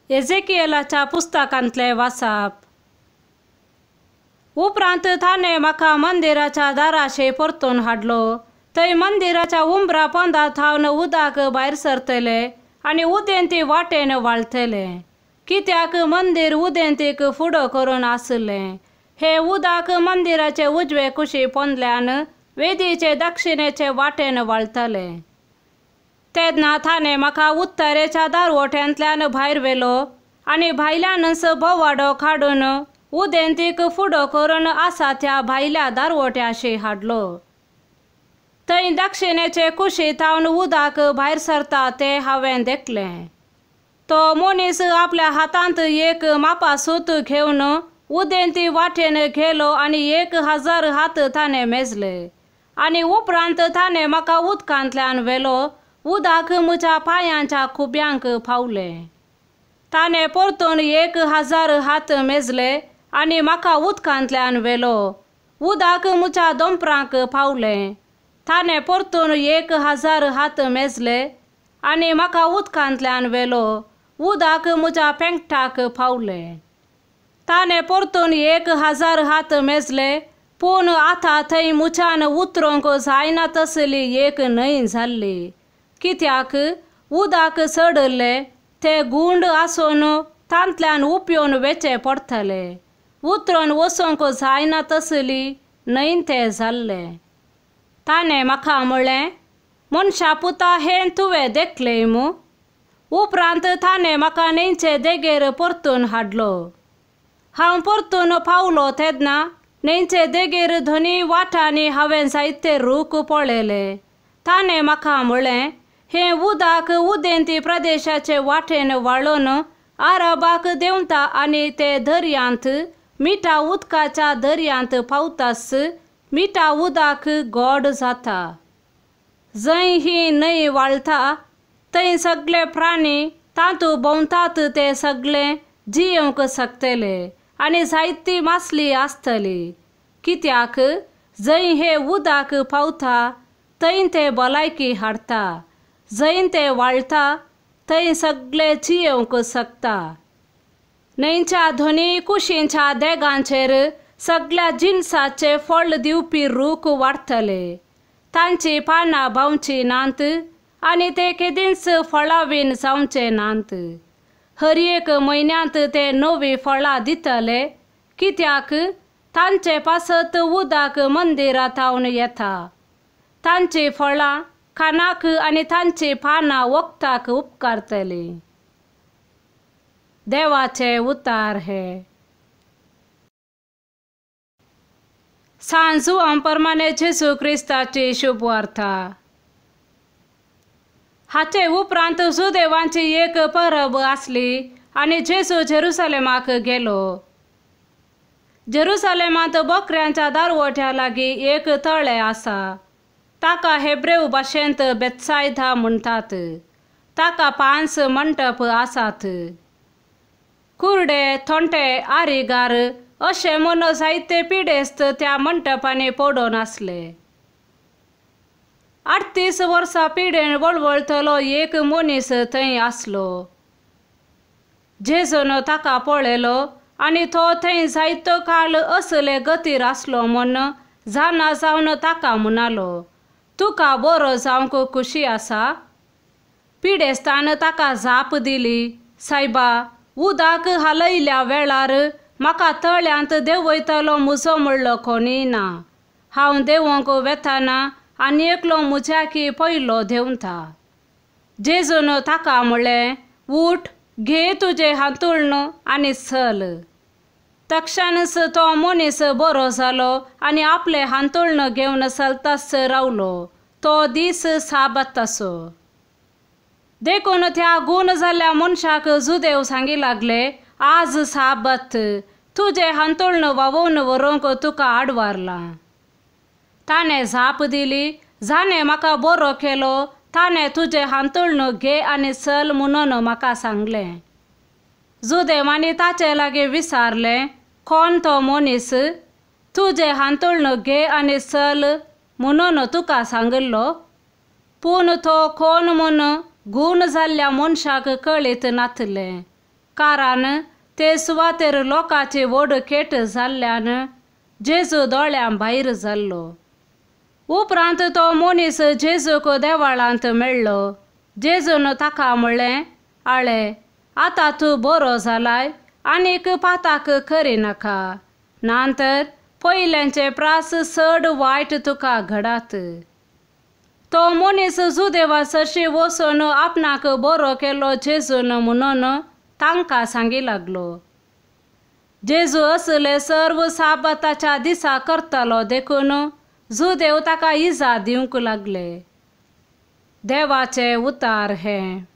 एजेकियलाच्या पुस्तकांतले वाचप. उपरांत ताणें म्हाका मंदिराच्या दाराशे परतून हाडलो. थंय मंदिराच्या उंबरा पोंदा थावन उदक भायर सरतले आनी उदेंती वाटेन वाळटले, कित्याक मंदीर उदेंतीक फुडो करून आसलें. हें उदक मंदिराचे उजवे कुशी पोंदल्यान वेदीचे दक्षिणेचे वाटेन वाळटले. तेन्ना ताणें म्हाका उत्तरेच्या दारवट्यांतल्यान भायर व्हेलो आनी भायल्यानच भोवाडो काडून उदेंतीक फुडो करून आसा त्या भायल्या दारवट्याशी हाडलो. थंय दक्षिणेचे कुशी थावन उदक भायर सरता तें हांवें देखलें. तो मनीस आपल्या हातांत एक मापासूत घेवन उदेंती वाटेन गेलो आनी 1000 हात ताणें मेजले. आनी उपरांत ताणें म्हाका उदकांतल्यान व्हेलो. उदक म्हज्या पांयांच्या खुब्यांक पावलें. ताणें परतून 1000 हात मेजले आनी म्हाका उदकांतल्यान व्हेलो. उदक म्हज्या दोंपरांक पावलें. ताणें परतून 1000 हात मेजले आनी म्हाका उदकांतल्यान व्हेलो. उदक म्हज्या पेंकटाक पावलें. ताणें परतून 1000 हात मेजले, पूण आतां थंय म्हज्यान उतरूंक जायना तसली एक न्हंय जाल्ली, कित्याक उदक चडले ते गुंड आसून तांतल्यान उपयोन वेचें पडटले. उतरून वचूंक जायना तसली न्हंय तें जाल्लें. ताणें म्हाका म्हळें, मनशा पुता, हें तुवें देखलें मू? उपरांत ताणें म्हाका न्हंयचे देगेर परतून हाडलो. हांव परतून पावलो तेन्ना न्हंयचे देगेर दोनूय वाटांनी हांवें जायते रूख पळयले. ताणें म्हाका म्हळें, हें उदक उदेंती प्रदेशाचे वाटेन वाळोवन आरबाक देंवता आनी ते दर्यांत मिठा उदकाच्या दर्यांत पावतास मिठा उदक गोड जाता. जंय ही न्हंय वाळटा थंय सगळे प्राणी तातूंत भोंवतात ते सगळे जियेवंक शकतले आनी जायती मासली आसतली, कित्याक जंय हें उदक पावता थंय ते भलायकी हाडटा. जंय ते वाळटा थंय सगळे जियेवंक शकता. न्हंयच्या दोनूय कुशींच्या देगांचेर सगळ्या जिनसाचे फळ दिवपी रूख वाडटले. तांची पानां बावची नात आनी ते केदींच फळावीन जावचे नात. हर एक म्हयन्यांत ते नवीं फळां दितले, कित्याक तांचे पासत उदक मंदिरां थावन येता. तांची फळां खाणाक आनी तांची पानां वखदाक उपकारतलीं. देवाचे उतार हे. सांत जुवांव प्रमाणे जेजू क्रिस्ताची शुभवार्ता. हाचे उपरांत जुदेवांची एक परब आसली आनी जेजू जेरुसलेमाक गेलो. जेरुसलेमांत बकऱ्यांच्या दारवट्या लागीं एक तळें आसा. ताका हेब्रेव भाशेंत बेत्सायदा म्हणटात. ताका 5 मंटप आसात. कुर्डे, थोंटे, आरिगार अशें म्हूण जायते पिडेस्त त्या मंटपांनी पडून आसले. 38 वर्सां पिडेन वळवळटलो एक मनीस थंय आसलो. जेजून ताका पळयलो आनी तो थंय जायतो काळ असले गतीर आसलो म्हूण जाणा जावन ताका म्हणालो, तुका बरो जावंक खुशी आसा? पिडेस्तान ताका जाप दिली, सायबा, उदक हालयल्या वेळार म्हाका तळ्यांत देंवयतलो म्हजो म्हणलो कोणूय ना. हांव देंवोंक वेतना आनी एकलो म्हज्याकी पयलो देंवता. जेजून ताका म्हळें, उठ, घे तुजें हांतुळण आनी चल. तक्षणच तो मनीस बरो जालो आनी आपलें हांतुळण घेवन चलताच रावलो. तो दीस साबाताचो. देखून त्या गूण जाल्ल्या मनशाक जुदेव सांगी लागले, आज साबत, तुजें हांतुळण व्हांवोवन व्हरूंक तुका आडवारलां. ताणें जाप दिली, जाणें म्हाका बरो केलो ताणें तुजें हांतुळण घे आनी चल म्हणून म्हाका सांगलें. जुदेवांनी ताचे लागीं विचारलें, कोण तो मनीस तुजें हांतुळण घे आनी चल म्हणून तुका सांगिल्लो? पूण तो कोण म्हूण गूण जाल्ल्या मनशाक कळीत नातलें. कारण ते सुवातेर लोकांची व्हड खेट जाल्ल्यान जेजू दोळ्यां भायर जाल्लो. उपरांत तो मनीस जेजूक देवळांत मेळ्ळो. जेजून ताका म्हणलें, आळे आतां तूं बरो जालाय, आनीक पाताक करिनाका, ना तर पयल्यांचे प्रास चड वायट तुका घडात. तो मनीस जुदेवा सरशी वचून आपणाक बरो केलो जेजून म्हणून तांकां सांगी लागलो. जेजू असले सर्व साबाताच्या दिसा करतालो देखून जुदेव ताका इजा दिवंक लागले. देवाचे उतार हे.